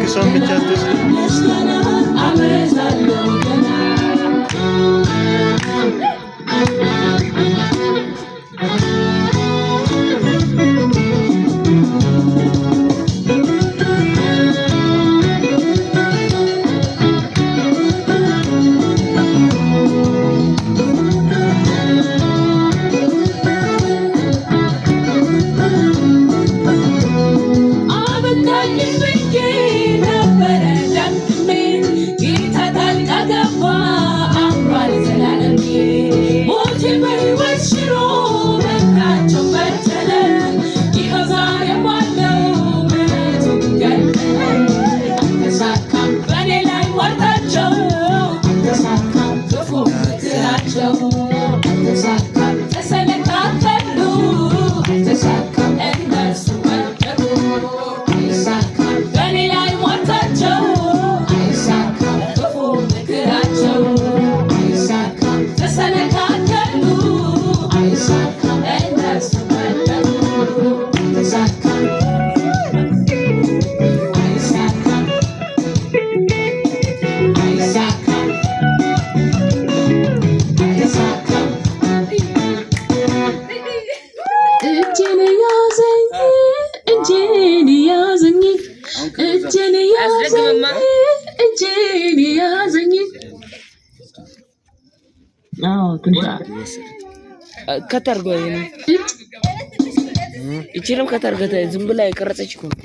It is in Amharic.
እሷን ብቻ አትወስድም። ምስጋና አበዛለሁ ገና። አበቃልኝ ብዬ ነበረ ደምድሜ፣ ጌታ ጣልቃ ገባ፣ አምሯል ዘላለሜ። ሞቴን በሕይወት ሽሮ መከራቸው በተነ፣ ይኸው ዛሬም አለው ምሕረቱ ገነነ። አልተሳካም በእኔ ላይ ሟርታቸው፣ አልተሳካም ክፉ ምክራቸው፣ አልተሳካም ተሰነካከሉ፣ አልተሳካም እነርሱ ወደቁ። አይሳካም በእኔ ላይ ሟርታቸው፣ አይሳካም ክፉ ምክራቸው፣ አይሳካም ተሰነካከሉ፣ አይሳካም እነርሱ ወደቁ። አይሳካም፣ አይሳካም፣ አይሳካም፣ አይሳካም። እጄን ያዘኝ፣ እጄን ያዘኝ፣ እጄን ያዘኝ፣ እጄን ያዘኝ። አዎ፣ ትንሽ ከታርገ ይችንም ከታርገ ዝም ብላ የቀረጸች እኮ ነው።